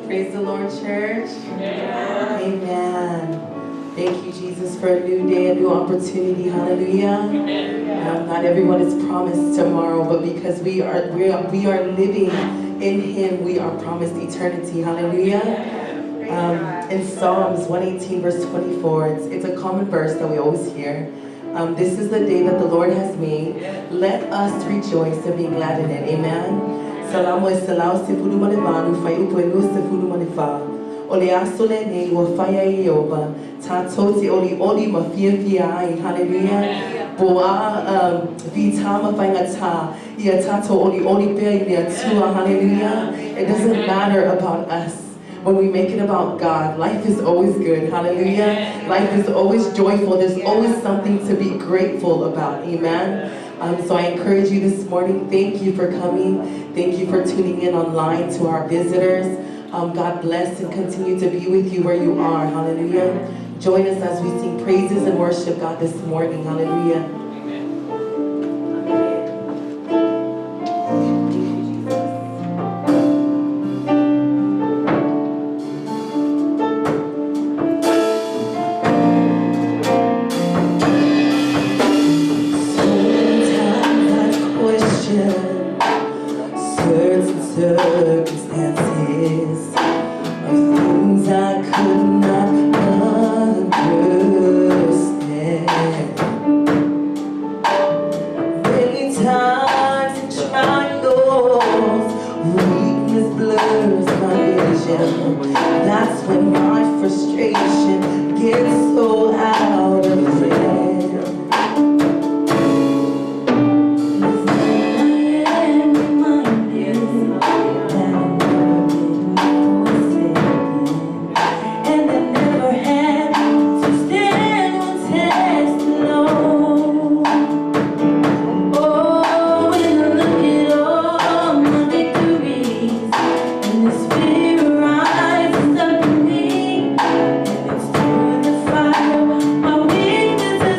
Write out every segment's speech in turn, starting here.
Praise the Lord, church. Amen. Thank you, Jesus, for a new day, a new opportunity. Hallelujah. Not everyone is promised tomorrow, but because we are living in Him, we are promised eternity. Hallelujah. In Psalms 118, verse 24, it's a common verse that we always hear. This is the day that the Lord has made. Let us rejoice and be glad in it. Amen. Salamo e 118, fuaiupu e 24. O le aso lenei ua faia e Ieova, tatou te olioli ma fiafia ai. Hallelujah. Po o a fita ma faigatā, ia tatou olioli pea i le Atua. Hallelujah. It doesn't matter about us. When we make it about God, life is always good. Hallelujah. Life is always joyful. There's always something to be grateful about. Amen. So I encourage you this morning. Thank you for coming. Thank you for tuning in online to our visitors. God bless and continue to be with you where you are. Hallelujah. Join us as we sing praises and worship God this morning. Hallelujah. Thank you, Jesus. So many times I've questioned certain circumstances of things I could not understand. Many times in trials, weakness blurs my vision. That's when my frustration gets so out of hand. I am reminded that I've never been forsaken, and I never had to stand one test alone. Oh, when I look at all my victories, and this fear rises up in me, and it's through the fire my weakness.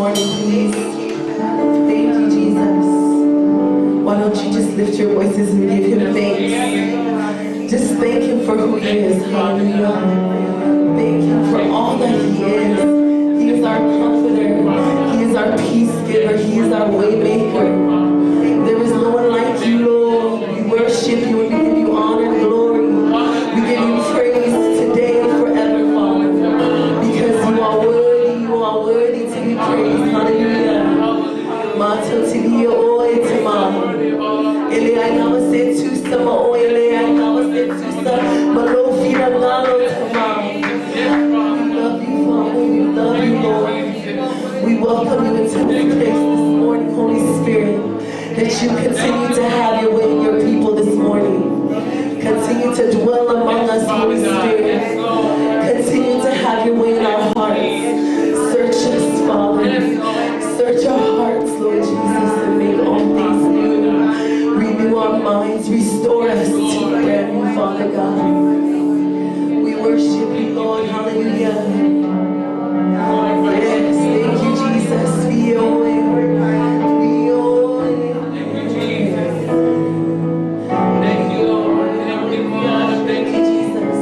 morning, please? Thank you, Jesus. Why don't you just lift your voices and give him thanks? Just thank him for who he is. Hallelujah. Thank him for all that he is. He is our comforter. He is our peace giver. He is our way maker. There is no one like you, Lord. We worship you and we give you honor and glory. We give you praise today and forever, Father. Because you are worthy, you are worthy to be praised. Hallelujah. Mato tibia oe tama. Ele ai nama se tusa ma oe ele ai nama se tusa malo fira ngalo tama. We love you, Father. We love you, Lord. We welcome you into this place this morning, Holy Spirit, that you continue to have your way in your people this morning. Continue to dwell among us, Holy Spirit. Continue to have your way in our hearts. Search us, Father. Search our hearts, Lord Jesus, and make all things new. Renew our minds. Restore us to brand new, Father God. We worship you, Lord. Hallelujah. Yes, thank you, Jesus. We owe it. We owe it. Thank you, Jesus. Thank you, Lord. Thank you, Father. Thank you, Jesus.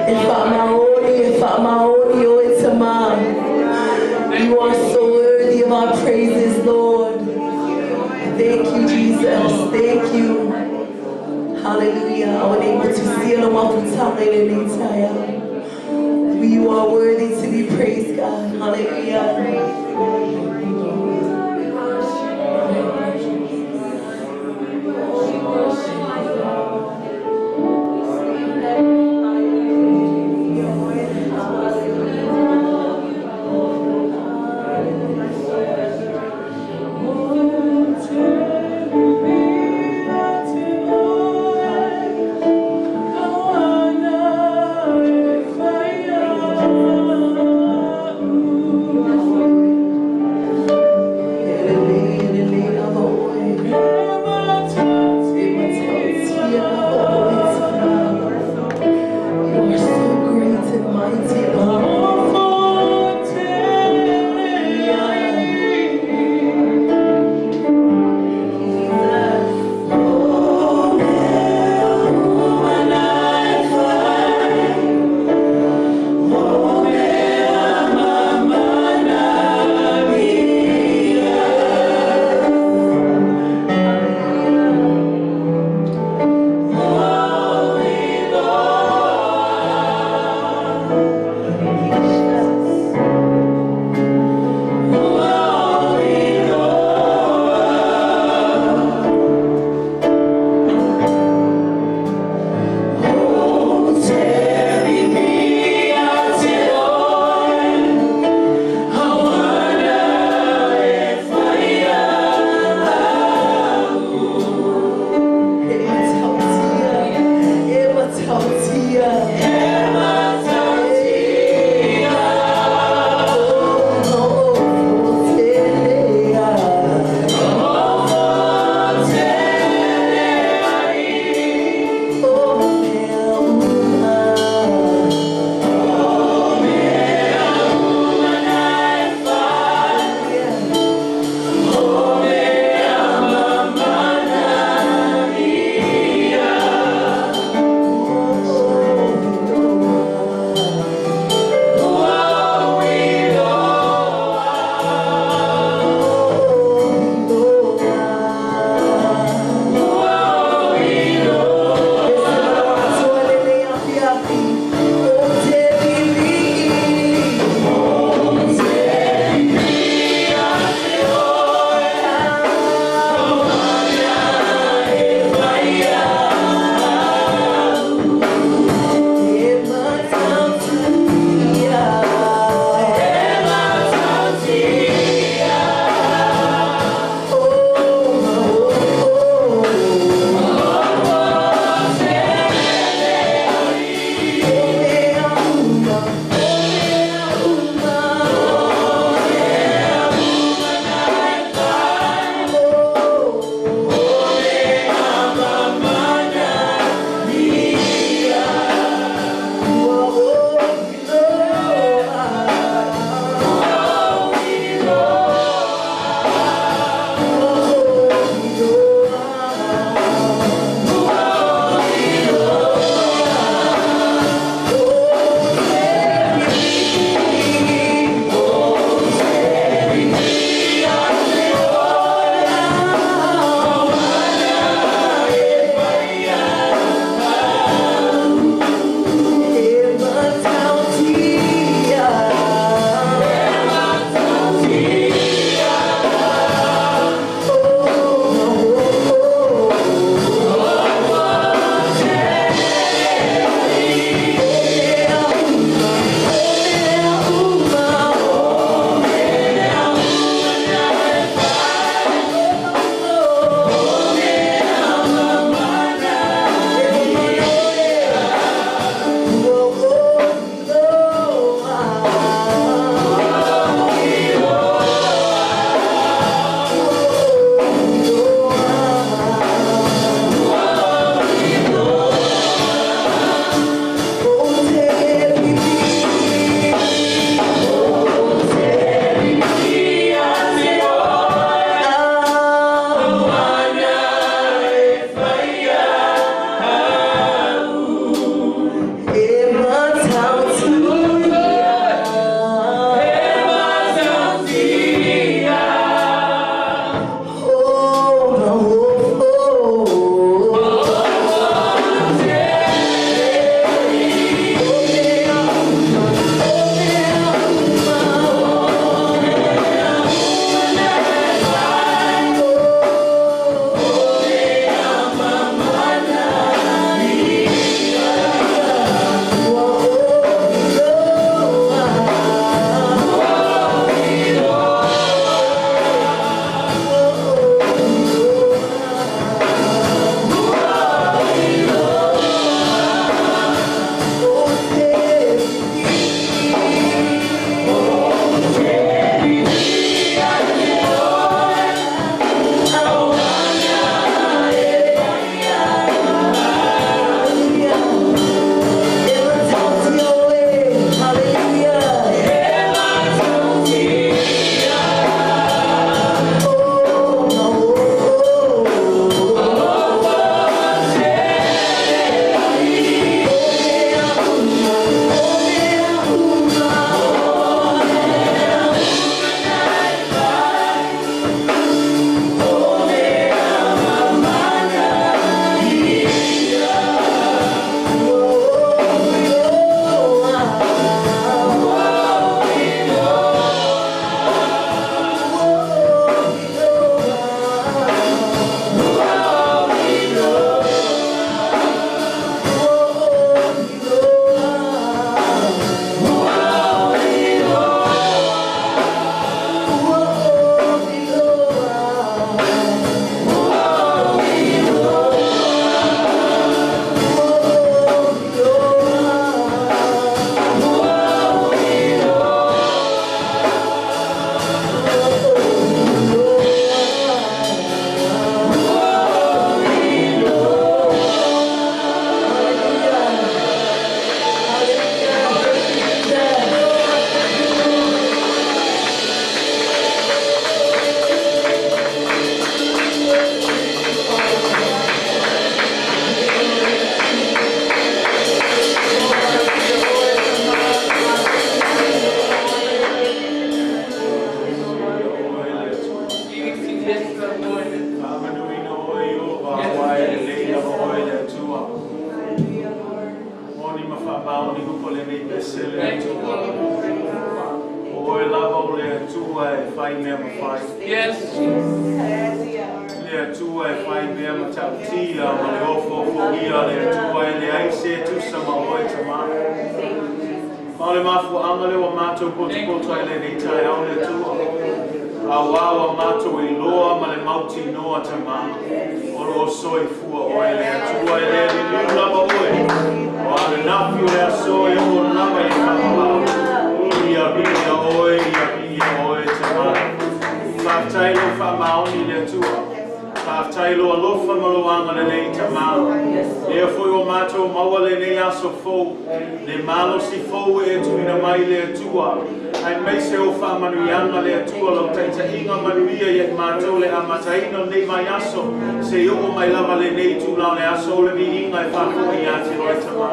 E faamaoni, e faamaoni oe Tama. You are so worthy of our praises, Lord. Thank you, Jesus. Thank you. Hallelujah. Aua motusia lo mafutaga i lenei taeao. You are worthy to be praised, God. Hallelujah. Faamaoni upu o lenei pese le Atua. O oe lava o le Atua e fai mea mafai. Yes. Le Atua e fai mea matautia ma le ofoofogia le Atua e leai se tusa ma oe Tamā. Ma o le mafuaaga lea ua matou potopoto ai lenei taeao le Atua. Auā ua matou iloa ma le mautinoa Tamā. O lo o soifua oe le Atua e le liliu lava oe. O ananafi o le aso e oo lava i le faavavau. Ia viia oe, ia viia oe Tamā. Faafetai lou faamaoni le Atua. Faafetai lou alofa ma lou agalelei Tamā. Lea foi ua matou maua lenei aso fou, le malosi fou e tuuina mai le Atua. Aemaise o faamanuiaga le Atua lau taitaiga manuia ia i matou le amataina o lenei vaiaso. Se i oo mai lava lenei itula o le aso o le viiga e faafoi ia te oe Tamā.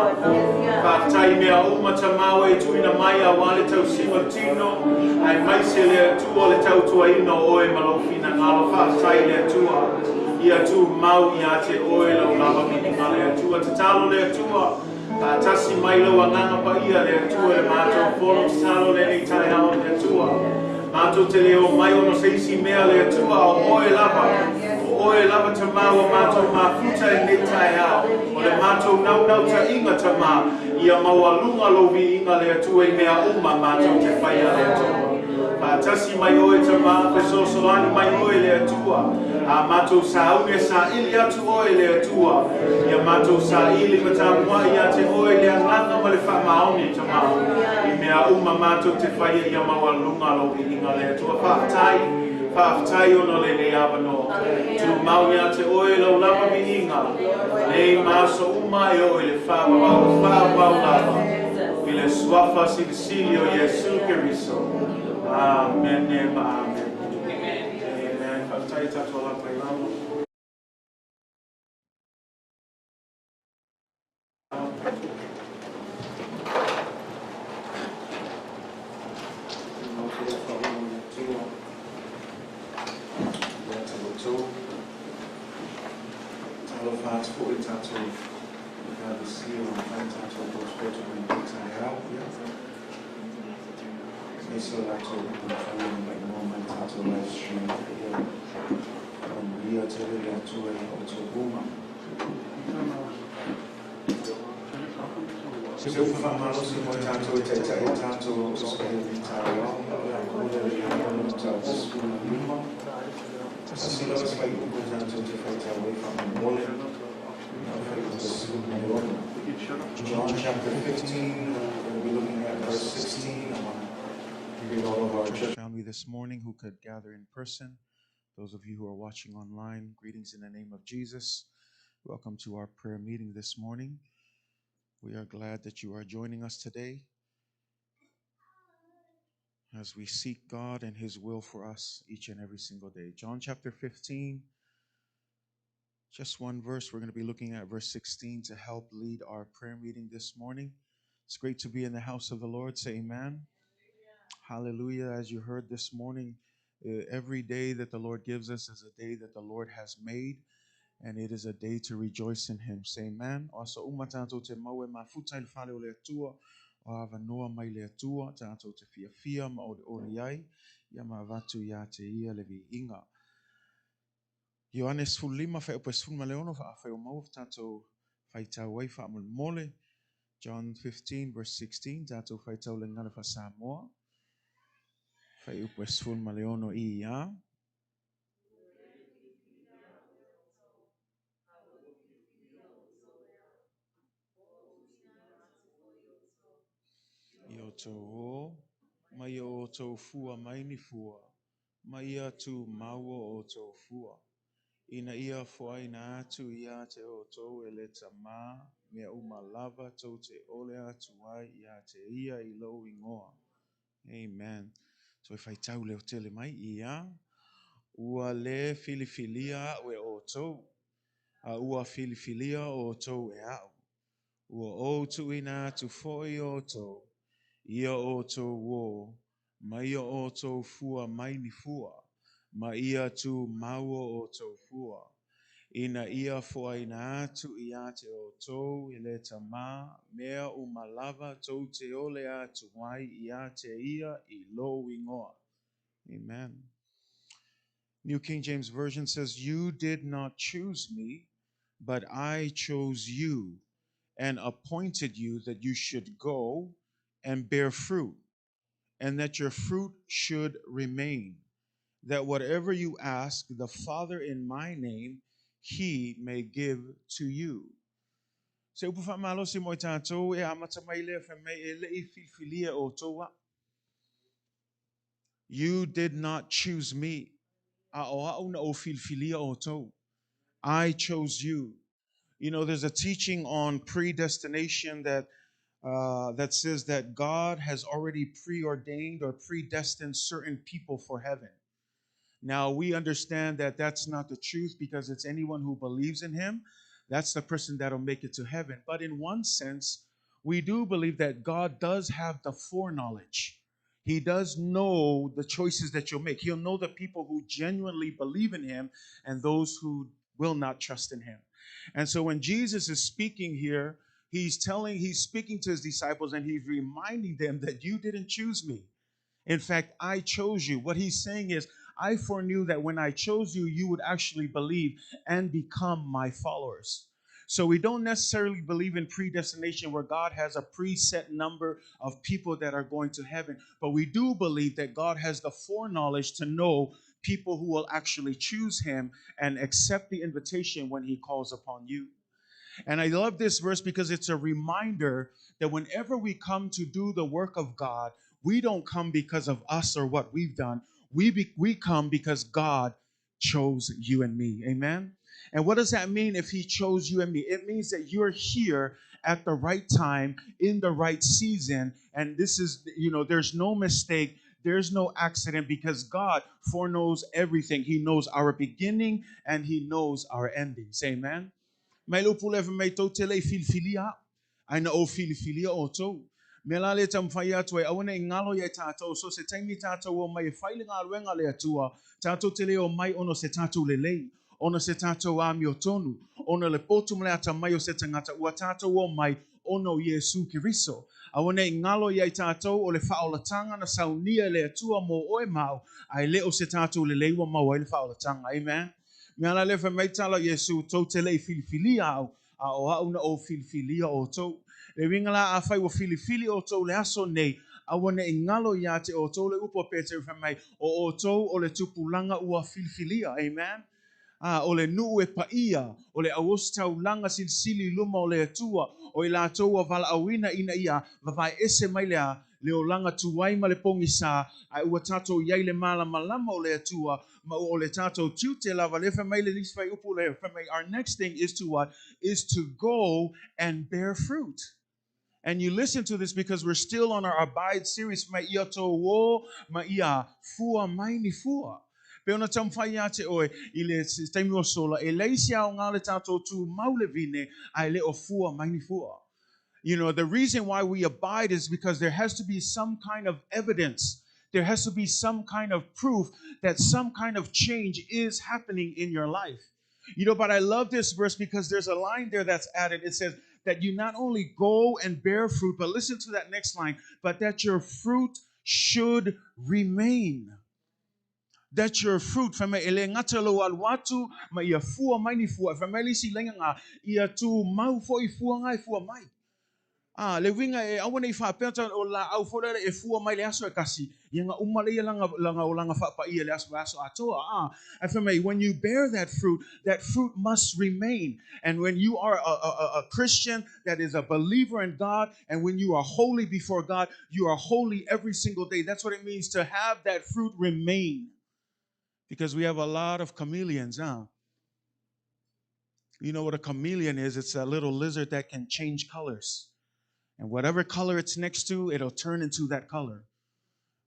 Faafetai i mea uma Tamā ua e tuuina mai auā le tausiga o le tino, aemaise le Atua o le tautuaina o oe ma lou finagalo. Faafetai le Atua. Ia tumau ia te oe lau lava viiga le Atua. Tatalo le Atua. Faatasi mai lou Agaga Paia le Atua i le matou fono tatalo lenei taeao le Atua. Matou te le omai ona o se isi mea le Atua, a o oe lava. O oe lava Tamā ua matou mafuta i lenei taeao. O le matou naunautaiga Tamā, ia maualuga lou viiga le Atua i mea uma matou te faia le Atua. Faatasi mai oe Tamā, fesoasoani mai oe le Atua. A matou sauni e saili atu oe le Atua. Ia matou saili ma tapuai ia te oe le agaga ma le faamaoni Tamā. I mea uma matou te faia ia maualuga lou viiga le Atua. Faafetai, faafetai ona o lenei avanoa. Tumau ia te oe lau lava viiga. Nei ma aso uma e oo i le faavavau faavavau lava. I le suafa silisili o Iesu Keriso. Amene ma amene. Amen. Faafetai tatou alapai lalo. Talofa atu foi i tatou Ekalesia ua mafai ona tatou potopoto mai i lenei taeao. Aemaise o latou uma mafai ona maimoa mai i le tatou live stream. Ia faamanuia tele le Atua ia outou uma. Se upu faamalosi mo i tatou e taitai i tatou aso i lenei taeao, o le a momoli le Ioane mataupu 15. Tasi lava se fuaiupu tatou te faitau ai faamolemole, na o le fuaiupu 16. John chapter 15, we'll be looking at verse 16. I want to greet all of our church family this morning who could gather in person. Those of you who are watching online, greetings in the name of Jesus. Welcome to our prayer meeting this morning. We are glad that you are joining us today as we seek God and His will for us each and every single day. John chapter 15, just one verse. We're going to be looking at verse 16 to help lead our prayer meeting this morning. It's great to be in the house of the Lord. Say amen. Hallelujah. As you heard this morning, every day that the Lord gives us is a day that the Lord has made, and it is a day to rejoice in Him. Say amen. O aso uma tātou te mau e mafuta i le fale o le Atua, o avanoa mai le Atua, tātou te fiafia ma olioli ai, ia ma avatu ia te ia le viiga. Ioane 15, fuaiupu e 16, afai o maua tātou faitau ai faamolemole. John 15 verse 16, tātou faitau le gagana faa-Samoa. Fuaiupu e 16 i ia. I outou o, ma ia outou fua mai ni fua, ma ia tumau o outou fua, ina ia foaiina atu ia te outou e le Tamā mea uma lava tou te ole atu ai ia te ia i lou igoa. Amen. Toe faitau leo tele mai ia. Ua le filifilia a'u e outou, a ua filifilia outou e a'u. Ua ou tuuina atu foi outou, ia outou ō, ma ia outou fua mai ni fua, ma ia tumau o outou fua. Ina ia foaiina atu ia te outou e le Tamā mea uma lava tou te ole atu ai ia te ia i lou igoa. Amen. New King James Version says, You did not choose me, but I chose you and appointed you that you should go and bear fruit, and that your fruit should remain, that whatever you ask the Father in my name, he may give to you. Se upu faamalosi mo i tatou e amata mai lea fai mai e le i filifilia outou a'u. You did not choose me. A o a'u na ou filifilia outou. I chose you. There's a teaching on predestination that says that God has already preordained or predestined certain people for heaven. Now, we understand that that's not the truth because it's anyone who believes in him, that's the person that'll make it to heaven. But in one sense, we do believe that God does have the foreknowledge. He does know the choices that you'll make. He'll know the people who genuinely believe in him and those who will not trust in him. And so when Jesus is speaking here, he's speaking to his disciples and he's reminding them that you didn't choose me. In fact, I chose you. What he's saying is, I foreknew that when I chose you, you would actually believe and become my followers. So we don't necessarily believe in predestination where God has a preset number of people that are going to heaven, but we do believe that God has the foreknowledge to know people who will actually choose him and accept the invitation when he calls upon you. And I love this verse because it's a reminder that whenever we come to do the work of God, we don't come because of us or what we've done. We come because God chose you and me. Amen? And what does that mean if he chose you and me? It means that you're here at the right time, in the right season. And this is, there's no mistake. There's no accident because God foreknows everything. He knows our beginning and he knows our ending. Say amen. Mai le upu lea fai mai tou te le i filifilia a'u, ae na ou filifilia outou. Mea la lea e taumafai atu ai, aua ne i galo iā tatou, so se taimi tatou o mai e fai le galuega a le Atua, tatou te le omai ona o se tatou lelei, ona o se tatou amiotonu, ona o le potu ma le atamai o se tagata, ua tatou omai ona o Iesu Keriso. Aua ne i galo iā tatou o le faaolataga na saunia e le Atua mo oe ma a'u, ae le o se tatou lelei ua maua ai le faaolataga. Amen. Mea la lea fai mai tala o Iesu, tou te le i filifilia a'u, a o a'u na ou filifilia outou. Le uiga la afai ua filifili outou le aso nei, aua ne i galo iā te outou le upu a Peteru fai mai, o outou o le tupulaga ua filifilia. Amen. A, o le nuu e paia, o le auositaulaga silisili i luma o le Atua, o i latou ua valaauina ina ia vavaeese mai le a, le olaga tuai ma le pogisā, ae ua tatou i ai le malamalama o le Atua, ma o le tatou tiute lava, lea fai mai le isi fuaiupu lea, fai mai, our next thing is to what? Is to go and bear fruit. And you listen to this because we're still on our Abide series, mai ia tou o, ma ia fua mai ni fua. Pe ona taumafai ia te oe i le taimi ua sola, e leai se aoga le tatou tumau le vine, ae le o fua mai ni fua. The reason why we abide is because there has to be some kind of evidence. There has to be some kind of proof that some kind of change is happening in your life. But I love this verse because there's a line there that's added. It says that you not only go and bear fruit, but listen to that next line, but that your fruit should remain. That your fruit, fai mai, e le gata lou alu atu, ma ia fua mai ni fua, fai mai le isi laina lena, ia tumau foʻi fua na e fua mai. A, le uiga e aua ne i faapea ta o laau foi lele e fua mai le aso e kasi, ia na uma lea lana olaga faapaia le aso aso atoa. A, ae fai mai, when you bear that fruit must remain. And when you are a Christian that is a believer in God, and when you are holy before God, you are holy every single day. That's what it means to have that fruit remain. Because we have a lot of chameleons, huh? You know what a chameleon is? It's a little lizard that can change colors. And whatever color it's next to, it'll turn into that color.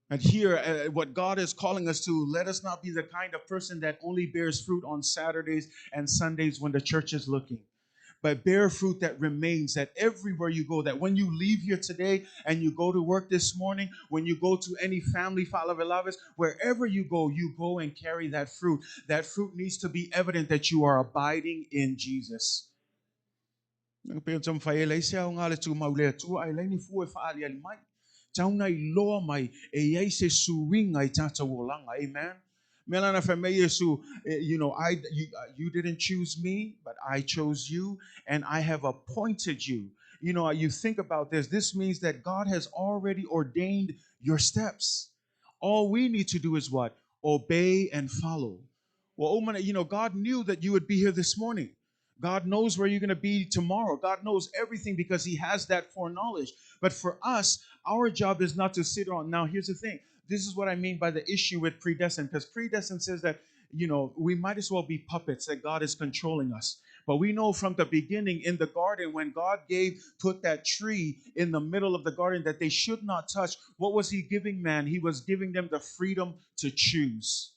And here, what God is calling us to, let us not be the kind of person that only bears fruit on Saturdays and Sundays when the church is looking. But bear fruit that remains, that everywhere you go, that when you leave here today and you go to work this morning, when you go to any family, faalavelave, wherever you go and carry that fruit. That fruit needs to be evident that you are abiding in Jesus. Pe o whai e leise au ngā le tū mau le atua ai leini fua e whaali mai. Tauna i loa mai e iai se suinga i tātou olanga. Amen. Melana fai Yesu, you didn't choose me, but I chose you, and I have appointed you. You know, you think about this. This means that God has already ordained your steps. All we need to do is what? Obey and follow. Well, God knew that you would be here this morning. God knows where you're going to be tomorrow. God knows everything because he has that foreknowledge. But for us, our job is not to sit on. Now, here's the thing. This is what I mean by the issue with predestined, because predestined says that, we might as well be puppets, that God is controlling us. But we know from the beginning in the garden, when God put that tree in the middle of the garden that they should not touch, what was he giving man? He was giving them the freedom to choose.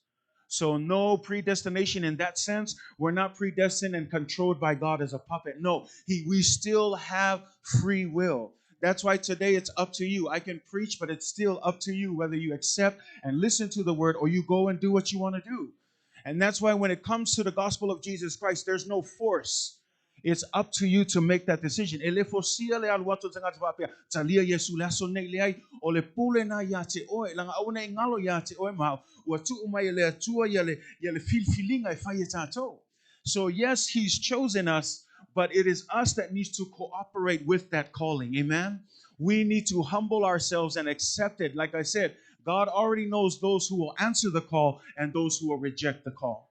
So no predestination in that sense. We're not predestined and controlled by God as a puppet. No, we still have free will. That's why today it's up to you. I can preach, but it's still up to you whether you accept and listen to the word or you go and do what you want to do. And that's why when it comes to the gospel of Jesus Christ, there's no force. It's up to you to make that decision. E le fosia le alu atu tangata whapea, talia Yesu le aso nei le ai, o le pule na ia te oe, langa au nei ngalo ia te oe mau, ua tuu mai le atua ia le filfilinga e whai e tātou. So yes, he's chosen us, but it is us that needs to cooperate with that calling. Amen? We need to humble ourselves and accept it. Like I said, God already knows those who will answer the call and those who will reject the call.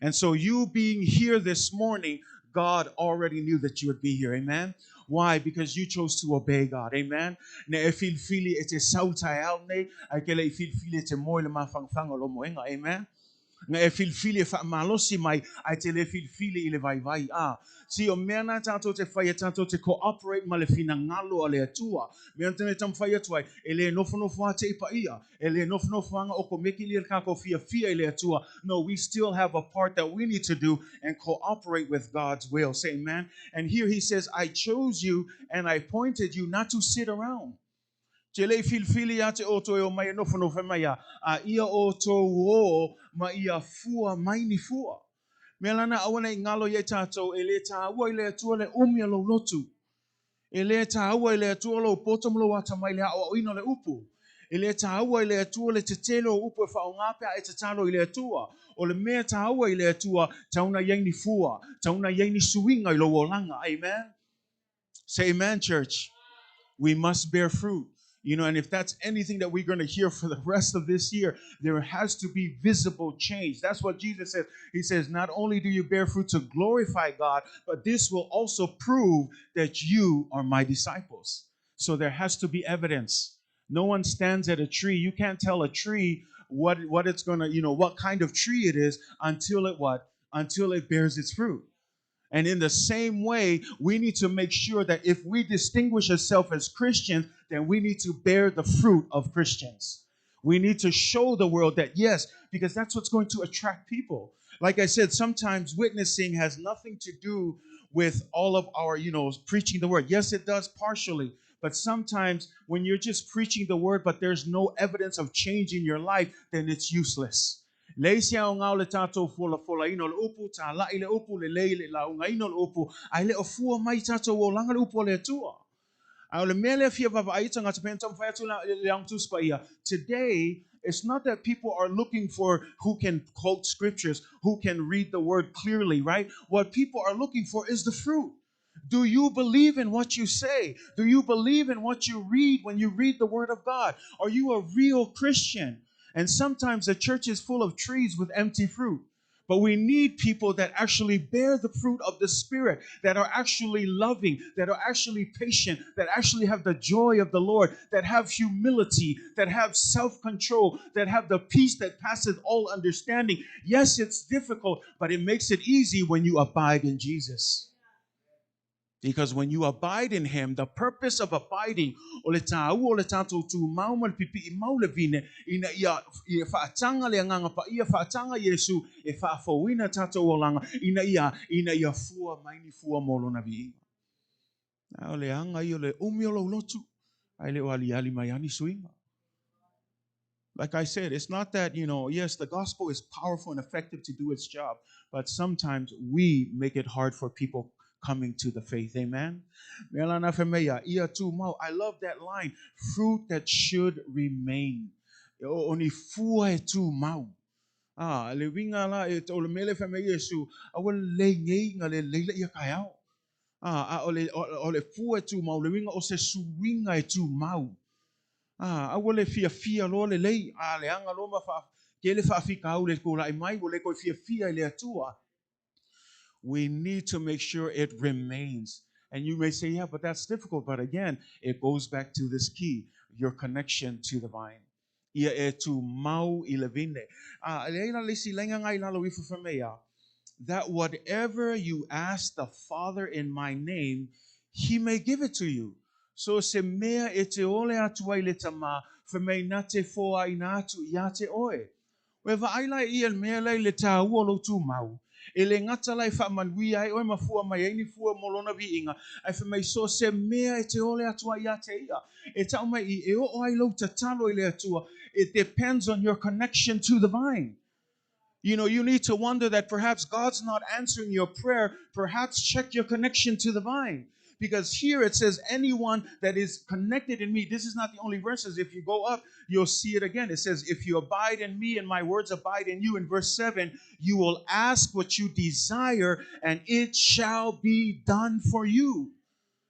And so you being here this morning, God already knew that you would be here. Amen? Why? Because you chose to obey God. Amen? Ne e filfili e te sauta e au nei, ai ke le i filfili e te moe le mawhangwhanga lo moenga. Amen? Nga e filfili e wha malosi mai, ai te le filfili i le vai vai. Si o mea nā tātou te whai e tātou te cooperate ma le whina ngalo a le atua. Mea tene tam whai atu ai, e le nofonofo a te ipa ia, e le nofonofo anga o ko meki li kako fia fia i le atua. No, we still have a part that we need to do and cooperate with God's will. Say amen. And here he says, I chose you and I appointed you not to sit around. Te le filfili a te oto e o mai e nofonofo mai a ia o tō o ma ia fua mai ni fua. Mea lana awana i ngalo ia tātou e le tāua i le atua le umia lo lotu. E le tāua i le atua lo poto mlo ata mai le ao ino le upu. E le tāua i le atua le tetelo upu e whaongapea e te talo i le atua. O le mea tāua i le atua tauna iai ni fua, tauna iai ni suinga i lo olanga. Amen? Say amen, church. We must bear fruit. And if that's anything that we're going to hear for the rest of this year, there has to be visible change. That's what Jesus says. He says, not only do you bear fruit to glorify God, but this will also prove that you are my disciples. So there has to be evidence. No one stands at a tree. You can't tell a tree what it's going to, what kind of tree it is until it what? Until it bears its fruit. And in the same way, we need to make sure that if we distinguish ourselves as Christians, then we need to bear the fruit of Christians. We need to show the world that, yes, because that's what's going to attract people. Like I said, sometimes witnessing has nothing to do with all of our, preaching the word. Yes, it does partially. But sometimes when you're just preaching the word, but there's no evidence of change in your life, then it's useless. Le sia o ngau le tātou fola fola ino le upu, tā lai le upu, le lei le launga ino le upu, ai le o fua mai tātou o langa le upu o le atua. Ai o le mea lea fia vava ai tangata pēnta mwhai atu le ang tuspa ia. Today, it's not that people are looking for who can quote scriptures, who can read the word clearly, right? What people are looking for is the fruit. Do you believe in what you say? Do you believe in what you read when you read the word of God? Are you a real Christian? And sometimes the church is full of trees with empty fruit. But we need people that actually bear the fruit of the Spirit, that are actually loving, that are actually patient, that actually have the joy of the Lord, that have humility, that have self-control, that have the peace that passeth all understanding. Yes, it's difficult, but it makes it easy when you abide in Jesus. Because when you abide in him, the purpose of abiding, o le tāua o le tātou tūmau ma le pipi'i mau le vine, ina ia, ia faataga le Agaga Paia, faataga Iesu e faafouina tātou olaga, ina ia, ina ia fua mai ni fua mo lona viiga. A o le aga ia o le umi o lou lotu, ae le o aliali mai lava ni suiga. Like I said, it's not that, yes, the gospel is powerful and effective to do its job, but sometimes we make it hard for people coming to the faith. Amen. I love that line, fruit that should remain. O ni fua e tū mau. Ah, le winga la e o le mele fa me Yesu, aua le ngei nga le leila ia kai ao. Ah, a o le o le fua e tū mau, le winga o se suinga e tū mau. Ah, aua le fiafia loa lelei, a leaga loa ma faa, tele faafitauli e tulai mai, ua le toe fiafia i le Atua. We need to make sure it remains. And you may say, yeah, but that's difficult. But again, it goes back to this key, your connection to the vine. Ia e tū mau i le vine. A, e leai la le isi laina ngai lalo ifo fai mai a, that whatever you ask the Father in my name, he may give it to you. So se mea e te ole atu ai le Tama, fai mai na te foaina atu ia te oe. Ua vaai la e ia le mea lea i le tāua o lou tumau, e le gata la e faamanuia ai oe ma fua mai ai ni fua mo lona viiga, ae fai mai so se mea e te ole atu ai ia te ia, e tau mai i e oo ai lou tatalo i le Atua, it depends on your connection to the vine. You need to wonder that perhaps God's not answering your prayer. Perhaps check your connection to the vine. Because here it says, anyone that is connected in me. This is not the only verses. If you go up, you'll see it again. It says, if you abide in me and my words abide in you, in verse 7, you will ask what you desire and it shall be done for you.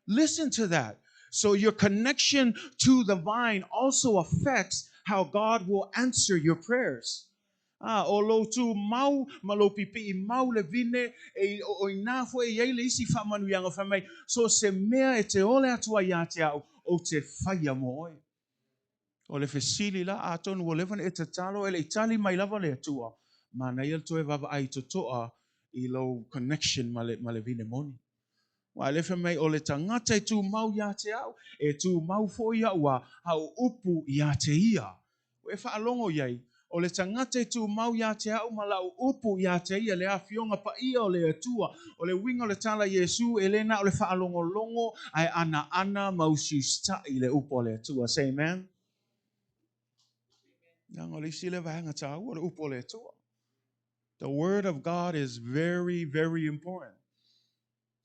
Listen to that. So your connection to the vine also affects how God will answer your prayers. Ah, o lou tū mau ma lou pipi'i mau le vine, e, o, o inā fo'i e i ai le isi faamanuiaga fai mai, so se mea e te ole atu ai ia te au, ou te whaia mō oe. O le fesili la, atonu ua leva ona e tatalo e le i tali mai lava le Atua, manaia le toe vaavaai toto'a i lou connection ma le, ma le vine moni. Aua le fai mai o le tagata e tumau ia te au, e tumau foi au a, a o upu ia te ia. Ua e faalogo i ai, o le tagata e tumau ia te au ma lau upu ia te ia, le afioga paia o le Atua, o le uiga o le tala Iesu, e le na o le faalogologo ae anaana ma usiusitaʻi le upu a le Atua. Say amen. Leaga o le isi lea vaega taua, le upu a le Atua. The word of God is very, very important.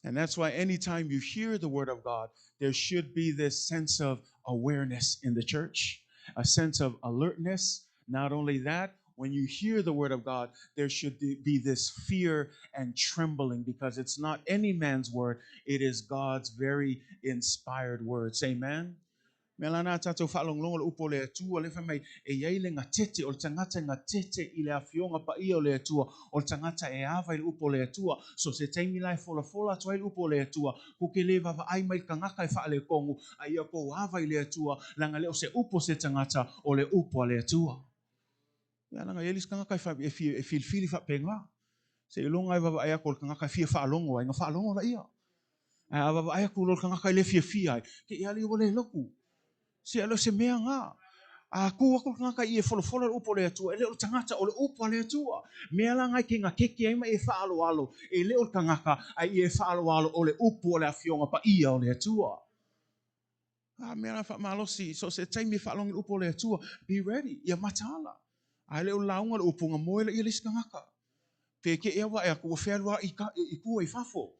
And that's why anytime you hear the word of God, there should be this sense of awareness in the church, a sense of alertness. Not only that, when you hear the word of God, there should be this fear and trembling, because it's not any man's word, it is God's very inspired word. Say amen. Mea la na tatou faalogologo le upu o le Atua, le fai mai, e i ai le gatete, o le tagata e gatete i le afioga paia o le Atua, o le tagata e ava i le upu o le Atua. So se taimi la e folafola atu ai le upu o le Atua, ko ke le vaavaai mai le tagata e faaletonu, a ia kou ava i le Atua, leaga le o se upu a se tagata, o le upu a le Atua. Ia leaga e i ai le isi tagata e e filifili faapena. Seiloga e vaavaai atu o le tagata e fia faalogo ai, ona faalogo laia. Ae a vaavaai atu loa le tagata e le fiafia ai, te i alii ua le lotu. Se e le o se mea na. A tu atu le tagata i e folafola le upu a le Atua, e le o le tagata, o le upu a le Atua. Mea la na e ke gatete ai ma e faaaloalo, e le o le tagata, a i e faaaloalo o le upu o le afioga paia o le Atua. A mea la faamalosi, so se taimi e faalogo i le upu o le Atua, be ready, ia mataala. A e le o le lauga le upu, na moe laia le isi tagata. Pe ke ea wae atu, ua fealuai i, ka, i tua i fafo.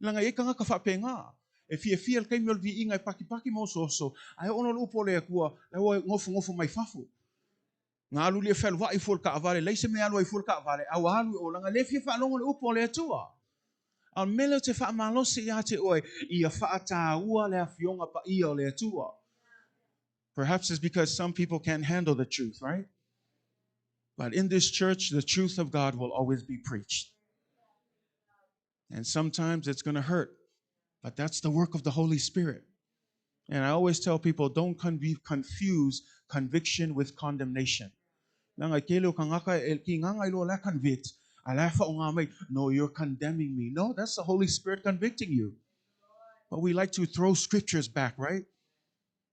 Leaga e i ai tagata faapena. E fiafia le taimi o le viiga e pakipaki ma osooso, ae oo loa le upu o le Atua, la ua nofonofo mai fafo. Na alu lia fealuai fua le taavale, leai se mea alu ai fua le taavale, a ua alu i o, leaga le fia faalogo le upu a le Atua. A o le mea lea ou te faamalosi ia te oe, ia faatāua le afioga paia o le Atua. Perhaps it's because some people can't handle the truth, right? But in this church, the truth of God will always be preached. And sometimes it's going to hurt, but that's the work of the Holy Spirit. And I always tell people, don't confuse conviction with condemnation. Leaga e tele o tagata e kīgaga i loa la convict, a la e faaaoga mai, no, you're condemning me. No, that's the Holy Spirit convicting you. But we like to throw scriptures back, right?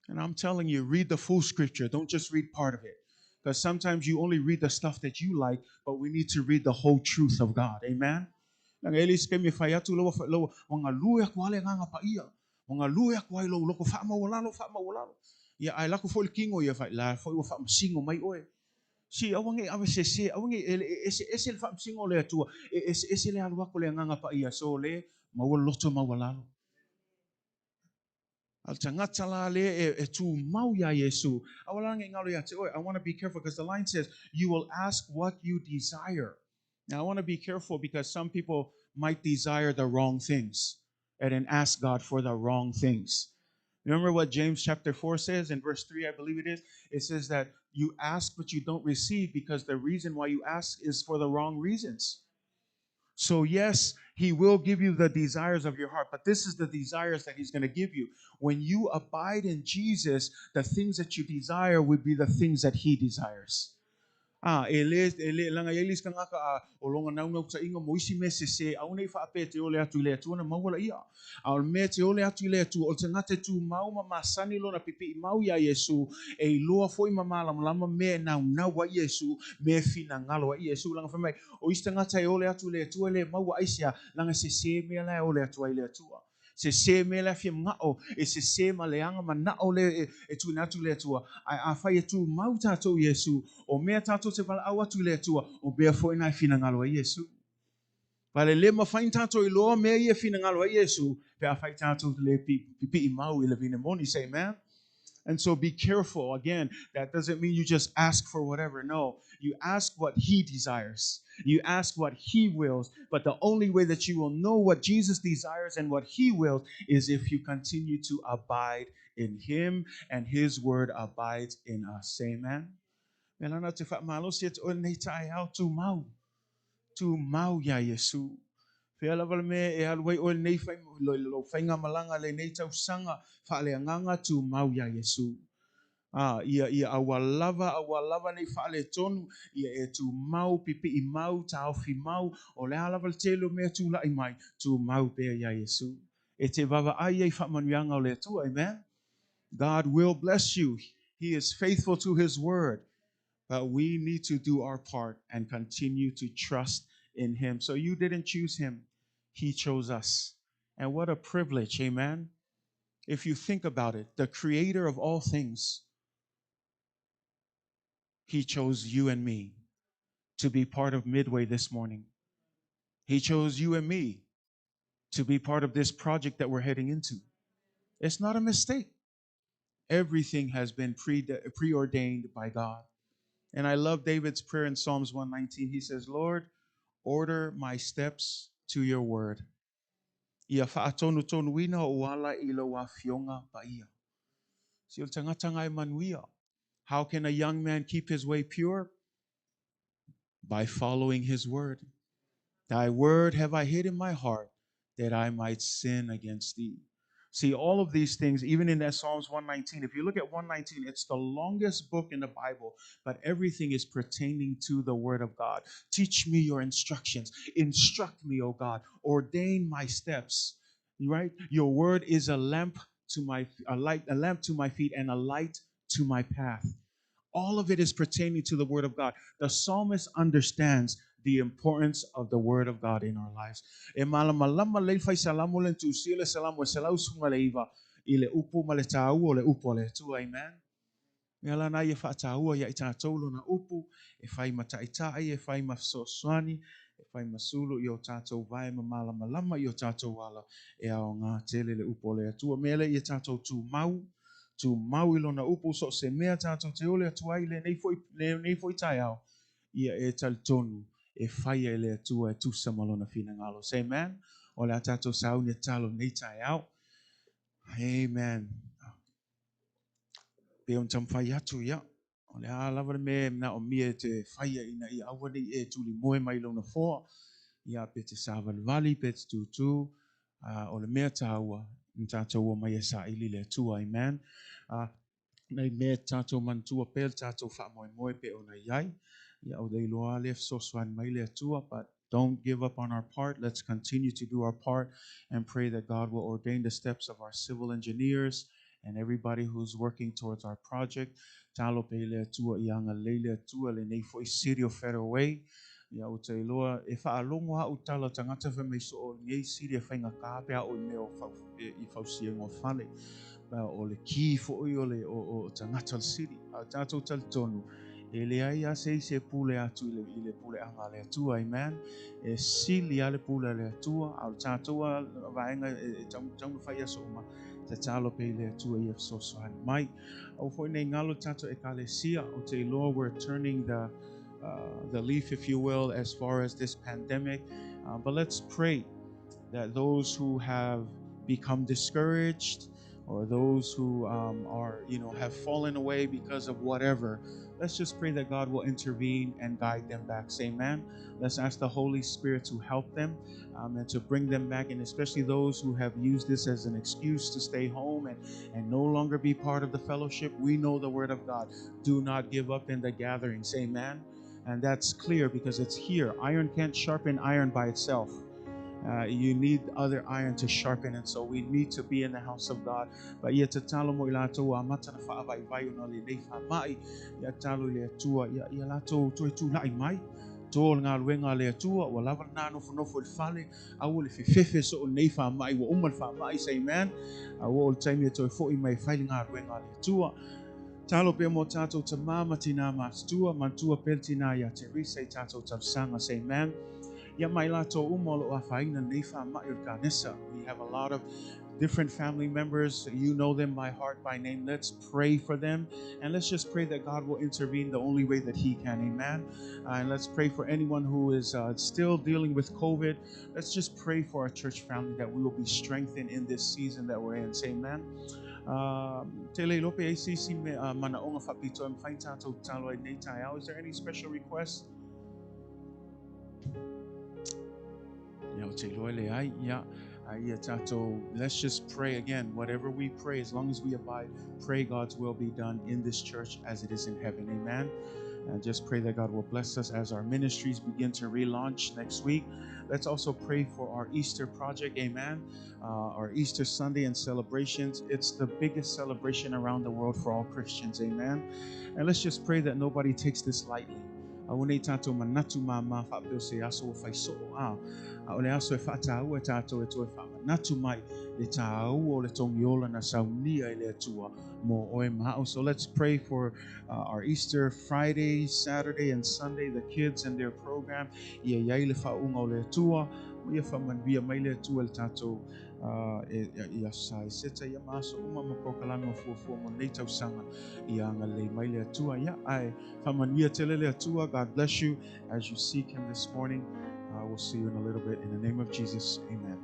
And I'm telling you, read the full scripture. Don't just read part of it. Because sometimes you only read the stuff that you like, but we need to read the whole truth of God. Amen? Langa ele isi kaimi e fai atu lau lau ua galue aku lava le Agaga Paia. Ua galue aku ai lou loko faamaualalo faamaualalo. Ia ae lako foi le kino ia fai la foi ua faamasino mai oe. Si aua nei ave sese, aua nei e eseese le faamasino o le Atua, e eseese le alu aku o le Agaga Paia. So le maua le loto maualalo. A o le tagata la lea e, e tumau iā Iesu, aua la ne i galo iā te oe. I want to be careful because the line says, you will ask what you desire. Now, I want to be careful because some people might desire the wrong things and then ask God for the wrong things. Remember what James chapter 4 says in verse 3, I believe it is? It says that you ask but you don't receive because the reason why you ask is for the wrong reasons. So, yes, He will give you the desires of your heart, but this is the desires that He's going to give you. When you abide in Jesus, the things that you desire would be the things that He desires. A, e lē, e lē, leaga e i ai le isi tagata a, o lona naunautaiga mo isi mea sesē, aua ne i faapea e te ole atu i le Atua ona maua laia. A o le mea e te ole atu i le Atua, o le tagata e tumau ma masani lona pipii mau iā Iesu, e iloa foi ma malamalama mea e naunau ai Iesu, mea e finagalo ai Iesu. Leaga fai mai, o isi tagata e ole atu i le Atua e le maua aisea, leaga sesē mea la e ole atu ai le Atua. Sesē mea la e fia manao, e sesē ma leaga manao lea e, e tuuina atu i le Atua. Ae afai e tumau tatou i Iesu, o mea tatou te valaau atu i le Atua, o mea foi na e finagalo ai Iesu. Vale le mafai ona tatou iloa mea ia e finagalo ai Iesu, pe afai tatou te le pipii mau i le vine moni. Say amen. And so be careful. Again, that doesn't mean you just ask for whatever. No, you ask what He desires. You ask what He wills. But the only way that you will know what Jesus desires and what He wills is if you continue to abide in Him and His word abides in us. Say amen. Me lana te whaamalosi atu oe lenei taeao, tumau. Tumau iā Iesu. Whea lava le mea e alu ai oe lenei whai, lo, lo faigamalaga lenei tausaga faaleagaga, tumau iā Iesu. A, ia, ia aua lava, aua lava nei faaletonu, ia e tumau, pipii mau, taofi mau, o le a lava le tele o mea tula'i mai, tumau pea iā Iesu. E te vaavaai ai faamanuiaga o le Atua, amen? God will bless you. He is faithful to His word. But we need to do our part and continue to trust in Him. So you didn't choose Him, He chose us. And what a privilege, amen? If you think about it, the creator of all things, He chose you and me to be part of Midway this morning. He chose you and me to be part of this project that we're heading into. It's not a mistake. Everything has been preordained by God. And I love David's prayer in Psalms 119. He says, Lord, order my steps to your word. Ia faatonutonuina o ala i lau afioga paia. Si o le tagata e manuia. How can a young man keep his way pure? By following his word. Thy word have I hid in my heart that I might sin against thee. See, all of these things, even in that Psalms 119, if you look at 119, it's the longest book in the Bible, but everything is pertaining to the Word of God. Teach me your instructions. Instruct me, O God. Ordain my steps. Right? Your word is a lamp to my a light, a lamp to my feet and a light to my path. All of it is pertaining to the Word of God. The psalmist understands the importance of the Word of God in our lives. E malamalama lelei fai salamo le tusia le salamo e 119 i le upu ma le tāua o le upu a le Atua. Amen. Mea la na ia faataua ia i tātou lona upu, e fai ma ta'ita'i, e fai ma fesoasoani, e fai ma sulu i o tātou vae ma malamalama i o tātou ala e aogā tele le upu o le Atua. Mea lea ia tātou tumau, tumau i lona upu, so o se mea tātou te ole atu ai lenei foi, lenei foi taeao, ia e talitonu e faia e le Atua e tusa ma lona finagalo. Say amen. O le a tātou sauni e tatalo lenei taeao. Amen. Pei ona taumafai atu, ia, o le a lava le mea e manaomia e te faia ina ia aua ne i e tuli moe mai lou nofoa, ia, pe te sāvalivali, pe te tūtū, ā, o le mea tāua, na tātou omai e saili le Atua, amen. Ā, nei mea tātou manatua pea le tātou faamoemoe pei ona i ai, ia, o le iloa lea fesoasoani mai le Atua, but don't give up on our part. Let's continue to do our part and pray that God will ordain the steps of our civil engineers and everybody who's working towards our project. Talo pe le Atua ia agalelei le Atua lenei fo'i City o Federal Way. Ia ou te iloa e faalongo a'u tala tagata fai mai soo nei sili e faigata pe a oo i mea o fau, i fausiaga o fale. O le ki fo'i o le o, o tagata o le city. A tatou talitonu, e leai a se isi e pule atu i le puleaga a le Atua, amen. E sili a le pule a le Atua, a o le tatou a vaega e tau na fai aso uma, tatalo pea i le Atua ia fesoasoani mai. Aua foi nei galo tatou ekalesia, ou te iloa we're turning the leaf, if you will, as far as this pandemic. But let's pray that those who have become discouraged or those who are, have fallen away because of whatever, let's just pray that God will intervene and guide them back. Say amen. Let's ask the Holy Spirit to help them and to bring them back, and especially those who have used this as an excuse to stay home and no longer be part of the fellowship. We know the word of God. Do not give up in the gathering. Say amen. And that's clear because it's here. Iron can't sharpen iron by itself. You need other iron to sharpen, and so we need to be in the house of God. But ia tatalo mo i latou ua amata na faavaivai ona o lenei faama'i, ia tatalo i le Atua, ia latou toe tula'i mai. To le galuega a le Atua, ua lava lena nofonofo i le fale, aua le fefefe soo lenei faama'i, ua uma le faama'i, say amen. A ua oo le taimi e toe fo'i mai e fai le galuega a le Atua. Talo pea mo tātou tamā ma tinā matutua, manatua pea le tinā iā Teresa i tātou talosaga, say amen. Ia ma i latou uma o lo o afaina nei faama'i o le kanesa. We have a lot of different family members. You know them by heart, by name. Let's pray for them. And let's just pray that God will intervene the only way that He can. Amen. And let's pray for anyone who is still dealing with COVID. Let's just pray for our church family that we will be strengthened in this season that we're in. Say amen. Te le iloa pe i ai se isi manaoga faapitoa e mafai ona tatou tatalo ai nei taeao. Is there any special requests? Ia, ou te iloa e leai. Ia, a ia tatou, let's just pray again. Whatever we pray, as long as we abide, pray God's will be done in this church as it is in heaven. Amen. And just pray that God will bless us as our ministries begin to relaunch next week. Let's also pray for our Easter project. Amen. Our Easter Sunday and celebrations. It's the biggest celebration around the world for all Christians. Amen. And let's just pray that nobody takes this lightly. Aua nei tātou manatu māmā faapea o se aso ua fai soo a. A o le aso e faataua e tātou e toe faamanatu mai le tāua o le togiola na saunia e le Atua mo oe ma a'u. So let's pray for our Easter Friday, Saturday and Sunday, the kids and their program. Ia i ai le faauuga o le Atua, ma ia faamanuia mai le Atua i le tātou i Aso Sa Eseta ia ma aso uma ma polokalame o fuafua mo lenei tausaga. Ia agalelei mai le Atua. Ia, ae faamanuia tele le Atua. God bless you as you seek Him this morning. We'll see you in a little bit. In the name of Jesus, amen.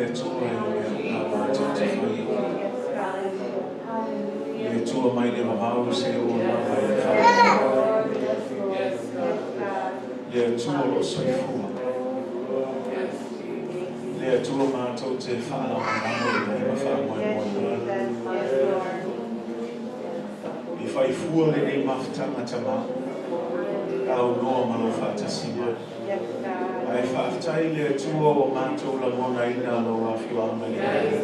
Atua i mea uma matou te faia. Le Atua mai le vavau se o lava i le faalogo. Le Atua o lo o soifua. Le Atua matou te faalagolago i ai ma faamoemoe i ai. E faifua lenei mafutaga Tamā, aunoa ma lou faatasi mai. Ae faafetai i le Atua ua matou lagonaina lou afioaga lelei.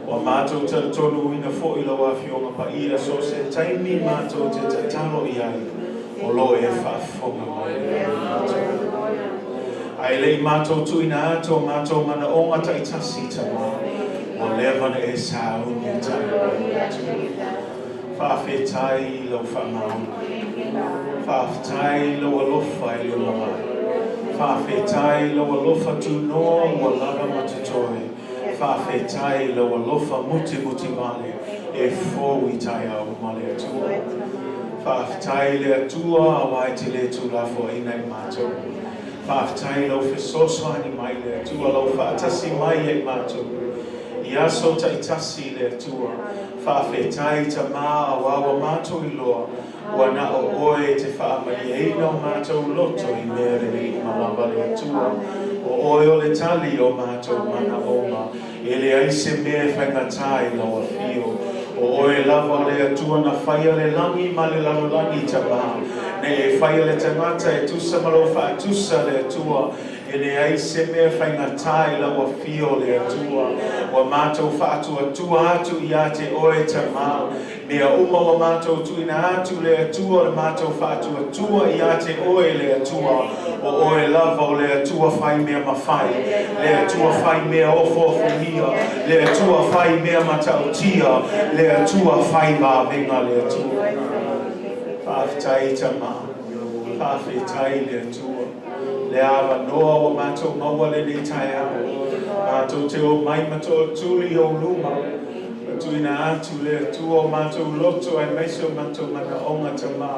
Ua matou talitonuina foi lau Afioga Paia so o se taimi matou te tatalo i ai, o lo o e faafofoga mai ia i matou. Ae le i matou tuuina atu o matou manaoga taitasi, Tamā, ua leva ona e sauni e tali mai le Atua. Faafetai i lau faamaoni. Faafetai i lou alofa e le mavae. Faafetai i lou alofa tunoa ua lava ma totoe. Faafetai i lou alofa mutimutivale e fou i taeao uma le Atua. Faafetai i le Atua aua e te le tuulafoaiina i matou. Faafetai i lau fesoasoani mai le Atua, lau faatasi mai ia i matou i aso taitasi le Atua. Faafetai Tamā aua ua matou iloa ua na o oe e te faamalieina o matou loto i mea lelei uma lava le Atua. O oe o le tali o matou manaoga, e leai se mea e faigata i lau afio. O oe lava o le Atua na faia le lagi ma le lalolagi, Tamā, na e faia le tagata e tusa ma lou faatusa le Atua. E leai se mea faigata i lau afio le Atua. Ua matou faatuatua atu ia te oe, Tamā, mea uma ua matou tuuina atu le Atua, o le matou faatuatua ia te oe le Atua. O oe lava o le Atua fai mea mafai, le Atua fai mea ofoofogia, le Atua fai mea matautia, le Atua fai vavega le Atua. Faafetai Tamā, faafetai le Atua le avanoa ua matou maua lenei taeao, matou te omai ma tootuli i ou luma, ma tuuina atu le Atua o matou loto aemaise o matou manaoga, Tamā.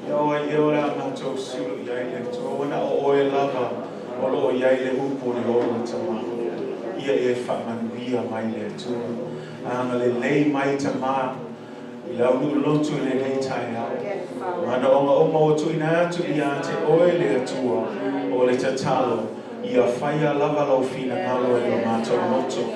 Ia oe ia o le a matou sulu i ai le Atua, ua na o oe lava o lo o i ai le upu o le ola, Tamā. Ia e faamanuia mai le Atua. Agalelei mai, Tamā, i lau loto i lenei taeao. Manaoga uma ua tuuina atu ia te oe le Atua, o le tatalo, ia faia lava lau finagalo i lo matou loto.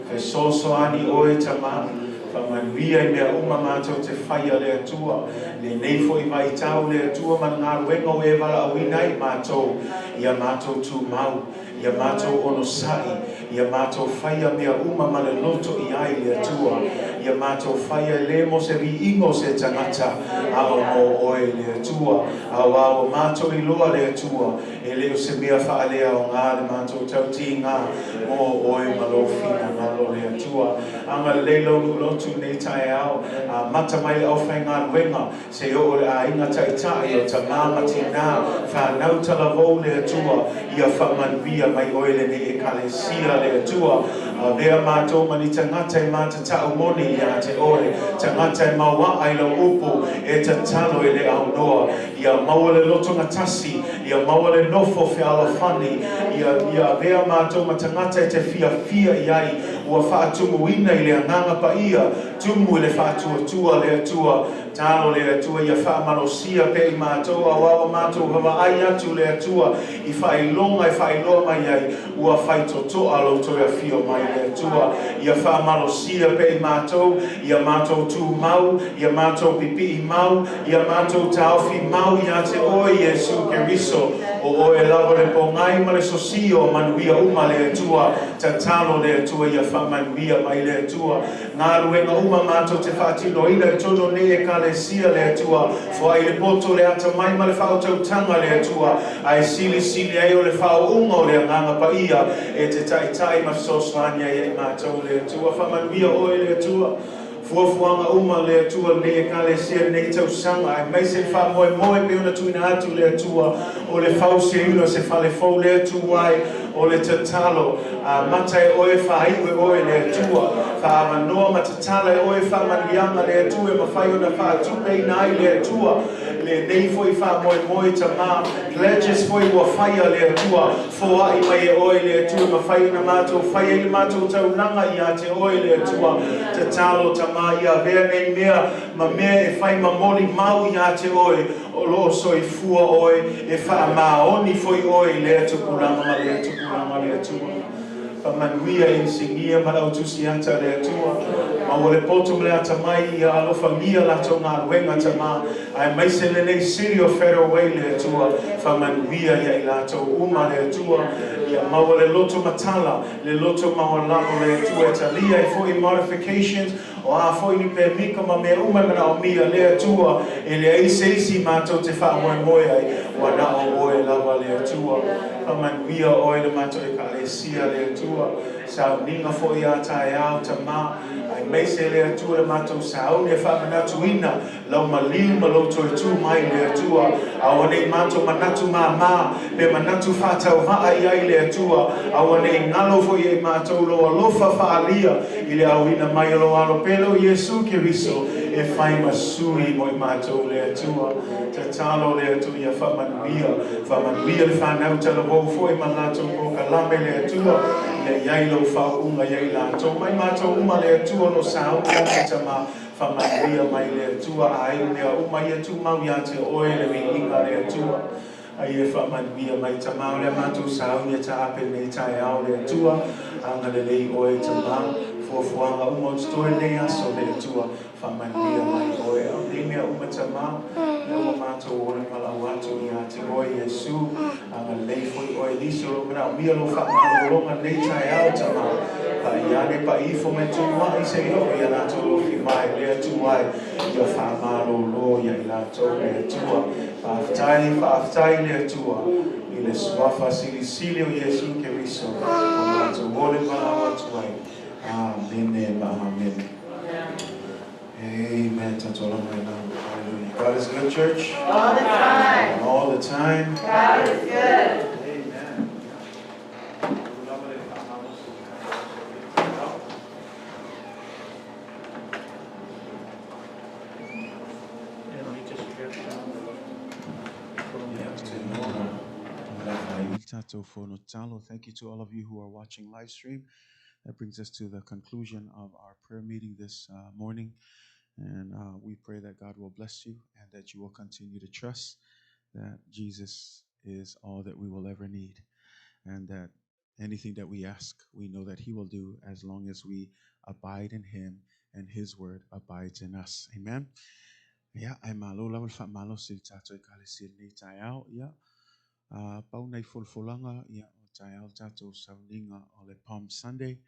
Fesoasoani oe, Tamā, faamanuia i mea uma matou te faia le Atua. Lenei foi vaitau le Atua ma le galuega o e valaauina ai matou, ia matou tumau, ia matou onosai, ia matou faia mea uma ma le loto i ai le Atua. Ia matou faia e le mo se viiga o se tagata, a o mo oe le Atua. Aua ua matou iloa le Atua, e le o se mea faaleaoga le matou tautiga mo oe ma lou finagalo le Atua. Agalelei lau lotu nei taeao, amata mai le aufaigaluega, se oo le aiga taitai o tamā ma tinā, whanau talavou le Atua, ia faamanuia mai oe lenei ekalesia le Atua. Avea matou ma ni tagata e matatau moni ia te oe, tagata e mauaa i lau upu, e tatalo e le aunoa. Ia maua le loto gatasi, ia maua le nofo fealofani, ia avea matou ma tagata e te fiafia i ai, ua faatumuina i le agaga paia, tumu i le faatuatua le Atua. Talo le Atua ia faamalosia pe i matou, aua ua matou vaavaai atu le Atua i faailoga e faailoa mai ai, ua faitotoa lou toe afio mai le Atua. Ia faamalosia pe i matou, ia matou tumau, ia matou pipii mau, ia matou taofi mau ia te oe Iesu Keriso. O oe lava le pogai ma le sosia o manuia uma le Atua. Tatalo le Atua ia faamanuia mai le Atua. Galuega uma matou te faatinoina i totonu nei ekalesia le Atua, foai le poto le atamai ma le faautautaga le Atua, ae silisili ai o le faauuga o le agaga paia e te taitai ma fesoasoani ai i matou le Atua. Faamanuia oe le Atua. Fuafuaga uma le Atua lenei ekalesia lenei tausaga, aemaise le faamoemoe pei ona tuuina atu le Atua o le fausiaina o se fale fou le Atua ai, o le tatalo, amata e oe faaiu e oe le Atua. Faavanoa ma tatala e oe faamanuiaga le Atua e mafai ona faatupeina ai le Atua Lenei foi faamoemoe Tamā, pledges foi ua faia le Atua, foai mai e Oe le Atua e mafai ona matou faia i le matou taulaga ia te Oe le Atua. Tatalo Tamā ia avea nei mea ma mea e fai ma molimau ia te Oe, o lo o soifua Oe, e faamaoni foi Oe i lea tupulaga ma lea tupulaga le Atua. Faamanuia inisinia ma le au tusiata le Atua. Maua le poto ma le atamai ia alofagia latou galuega Tamā, aemaise lenei City of Federal Way le Atua. Faamanuia ia i latou uma le Atua. Ia maua le loto matala, le loto maualalo le Atua e talia ai foi modifications, o a foi ni pemika ma mea uma e manaomia le Atua, e leai se isi matou te faamoemoe ai, ua na o Oe lava le Atua. Faamanuia Oe le matou Ekalesia le Atua, sauniga foi a taeao Tamā, aemaise le Atua le matou sauni e faamanatuina lau maliu ma lou toe tu mai le Atua, aua nei matou manatu māmā pe manatu faatauvaa i ai le Atua, aua nei galo foi e matou lou alofa faaalia i le auina mai o lou Alo pele o Iesu Keriso e fai ma sui mo i matou le Atua. Tatalo le Atua ia faamanuia, faamanuia le fanau talavou foi ma latou polokalame le Atua, ia i ai lou faauuga ia i latou mai matou uma le Atua o lo o sauni atu Tamā. Faamanuia mai le Atua ai mea uma ia tumau ia te Oe le viiga le Atua. Ai e faamanuia mai Tamā o le matou sauni e taape nei taeao le Atua. Agalelei Oe Tamā, fuafuaga uma o totoe lenei aso le Atua. Faamanuia mai Oe au nei mea uma Tamā, lea ua matou ole palau atu ia te Oe Iesu. Agalelei foi Oe nisi o lo o manaomia lou faamalologa lenei taeao Tamā. Pa'i ane pa'i ifo mai tumua'i seia oo ia latou lofi mai le Atua e ia faamalolo ia i latou le Atua. Faafetai, faafetai le Atua i le suafa silisili o Iesu Keriso ua matou ole palau atu ai. Amene ma amene. Amen. Hallelujah. God is good, church. All the time. All the time. God is good. Amen. Thank you to all of you who are watching live stream. That brings us to the conclusion of our prayer meeting this morning. And we pray that God will bless you and that you will continue to trust that Jesus is all that we will ever need, and that anything that we ask, we know that He will do as long as we abide in Him and His word abides in us. Amen. Ia, ae malo lava le faamalosi i le tatou Ekalesia i lenei taeao. Ia, pau nai folafolaga, ia, o taeao le tatou sauniga o le Palm Sunday.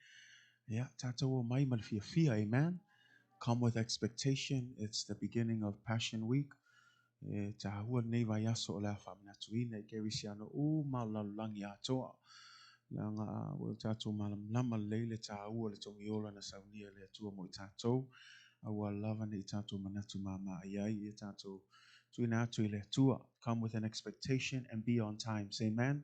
Ia, tatou omai ma le fiafia. Amen. Come with expectation. It's the beginning of Passion Week. E taua lenei vaiaso o le a faamanatuina i kerisiano uma o le lalolagi atoa. Leaga ua tatou malamalama lelei le taua o le togiola na saunia e le Atua mo i tatou. Aua lava nei tatou manatu māmā i ai ia tatou tuuina atu i le Atua. Come with an expectation and be on time. Say amen.